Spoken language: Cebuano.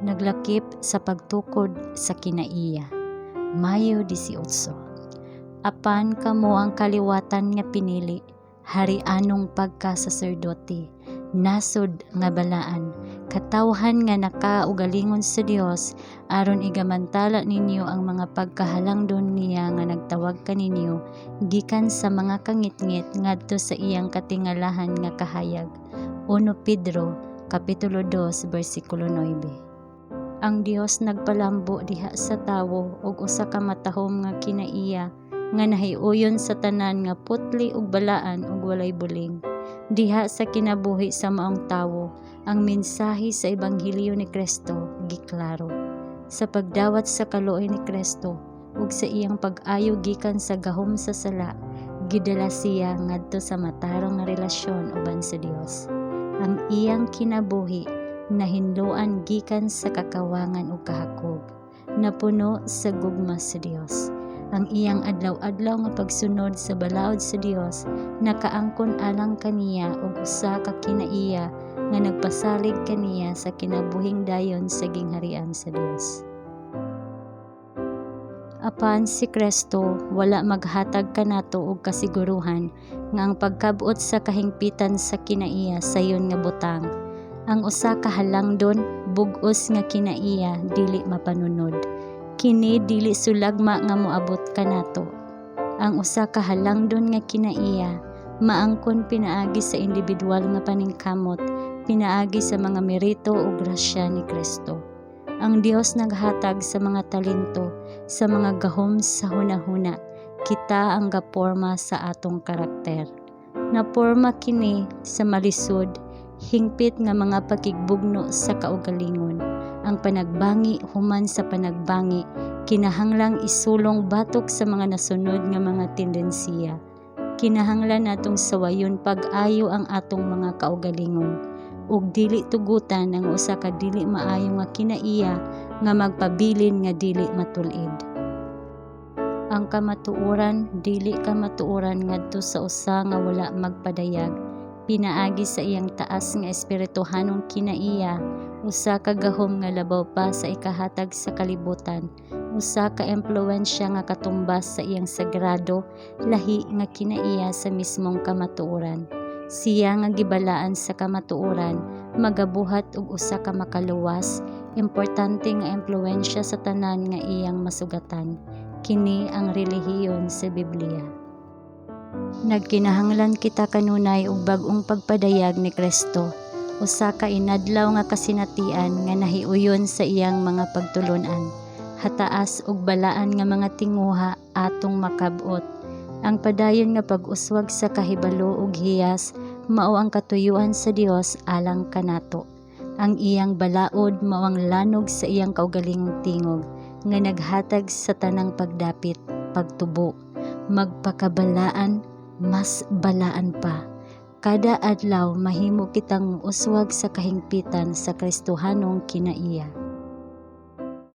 Naglakip sa pagtukod sa kinaiya. Mayo 18. Apan kamo ang kaliwatan nga pinili, harianong pagkasaserdote, nasod nga balaan, katawhan nga nakaugalingon sa Dios, aron igamantala ninyo ang mga pagkahalangdon niya nga nagtawag kaninyo gikan sa mga kangitngit ngadto sa iyang katingalahan nga kahayag. 1 Pedro kapitulo 2 bersikulo 9. Ang Dios nagpalambo diha sa tawo og usa ka matahom nga kinaiya nga nahiuyon sa tanan nga putli ug balaan ug walay buling. Diha sa kinabuhi sa maong tawo, ang mensahe sa ebanghelyo ni Kristo giklaro. Sa pagdawat sa kaluoy ni Kristo ug sa iyang pag-ayo gikan sa gahom sa sala, gidala siya ngadto sa matarong nga relasyon uban sa Dios. Ang iyang kinabuhi nahinloan gikan sa kakawangan ug kahakog, napuno sa gugma sa Dios. Ang iyang adlaw-adlaw nga pagsunod sa balaod sa Dios nakaangkon alang kaniya og usa ka kinaiya nga nagpasalig kaniya sa kinabuhing dayon sa gingharian sa Dios. Apan si Kristo wala maghatag kanato og kasiguruhan nga ang pagkab-ot sa kahingpitan sa kinaiya sayon nga butang. Ang usa ka halangdon, bug-os nga kinaiya dili mapanunod. Kini dili sulagma nga moabot kanato. Ang usa ka halangdon nga kinaiya maangkon pinaagi sa indibiduwal nga paningkamot, pinaagi sa mga merito ug grasya ni Kristo. Ang Dios naghatag sa mga talento, sa mga gahom sa hunahuna. Kita ang gaporma sa atong karakter. Naporma kini sa malisod, hingpit nga mga pakigbugno sa kaugalingon. Ang panagbangi human sa panagbangi kinahanglang isulong batok sa mga nasunod nga mga tendensiya. Kinahanglan natong sawayon pag-ayo ang atong mga kaugalingon ug dili tugutan ang usa ka dili maayo nga kinaiya nga magpabilin nga dili matul-id. Ang kamatuoran dili kamatuoran ngadto sa usa nga wala magpadayag pinaagi sa iyang taas nga espirituhanong kinaiya, usa ka gahom nga labaw pa sa ikahatag sa kalibutan, usa ka impluwensya nga katumbas sa iyang sagrado, lahi nga kinaiya sa mismong kamatuoran. Siya nga gibalaan sa kamatuoran magabuhat og usa ka makaluwas, importante nga impluwensya sa tanan nga iyang masugatan. Kini ang relihiyon sa Biblia. Nagkinahanglan kita kanunay og bag-ong pagpadayag ni Kristo, usa ka inadlaw nga kasinatian nga nahiuyon sa iyang mga pagtulon-an. Hataas ug balaan nga mga tinguha atong makab-ot. Ang padayon nga pag-uswag sa kahibalo ug hiyas mao ang katuyuan sa Dios alang kanato. Ang iyang balaod mao ang lanog sa iyang kaugalingong tingog nga naghatag sa tanang pagdapit, pagtubo, magpakabalaan, mas balaan pa. Kada adlaw mahimo kitang uswag sa kahingpitan sa Kristohanong kinaiya.